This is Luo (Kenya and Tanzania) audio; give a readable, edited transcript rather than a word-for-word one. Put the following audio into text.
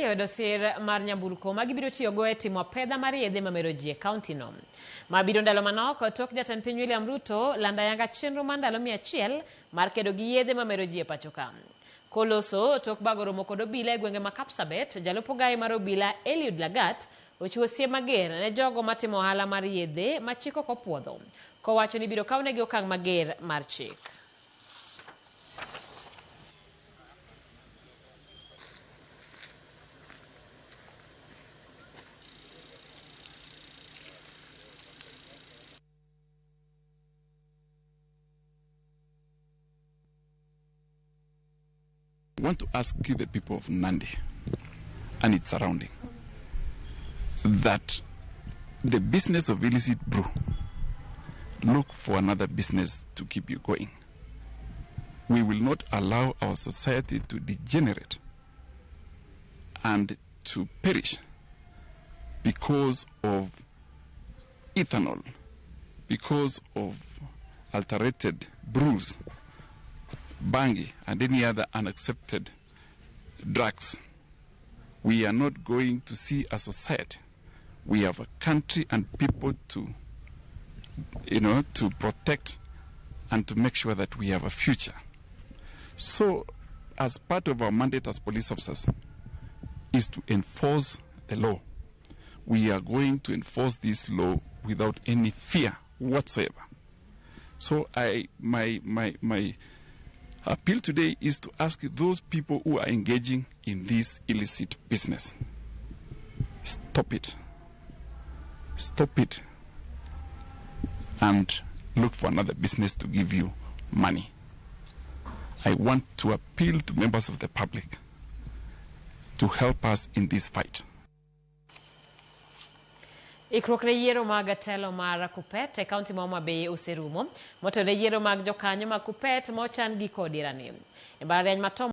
2 oyudo sir mar nyamburko ma gibiro tiyogo e timo apedha mar yedhe mamero ji e kaontino. Ma biro ndalo manok tok jatend piny William Ruto lando ayanga chenro mar ndalo 100 mar kedo gi yedhe mamero ji e pachoka. Koloso tok bago romo kod obila e gwenge ma Kapsabet, jalup ogaye mar obila Eliud Lagat ochiwo siem mager ne jogo matimo ohala mar yedhe ma chik ok opuodho, kowacho ni ibiro kawnegi okang' mager mar chik. Want to ask the people of Nandi and its surrounding that the business of illicit brew, look for another business to keep you going. We will not allow our society to degenerate and to perish because of ethanol, because of alterated brews, bangi, and any other unaccepted drugs. We are not going to see a society. We have a country and people to protect and to make sure that we have a future. So, as part of our mandate as police officers, is to enforce the law. We are going to enforce this law without any fear whatsoever. So my appeal today is to ask those people who are engaging in this illicit business, stop it. Stop it. And look for another business to give you money. I want to appeal to members of the public to help us in this fight. Ikruok ne yiero mag telo mar Kuppet e kaunti ma Homa Bay oserumo. Motelo ne yiero mag jokanyo mag Kuppet ma ochan giko dirani. E mbalariany ma Tom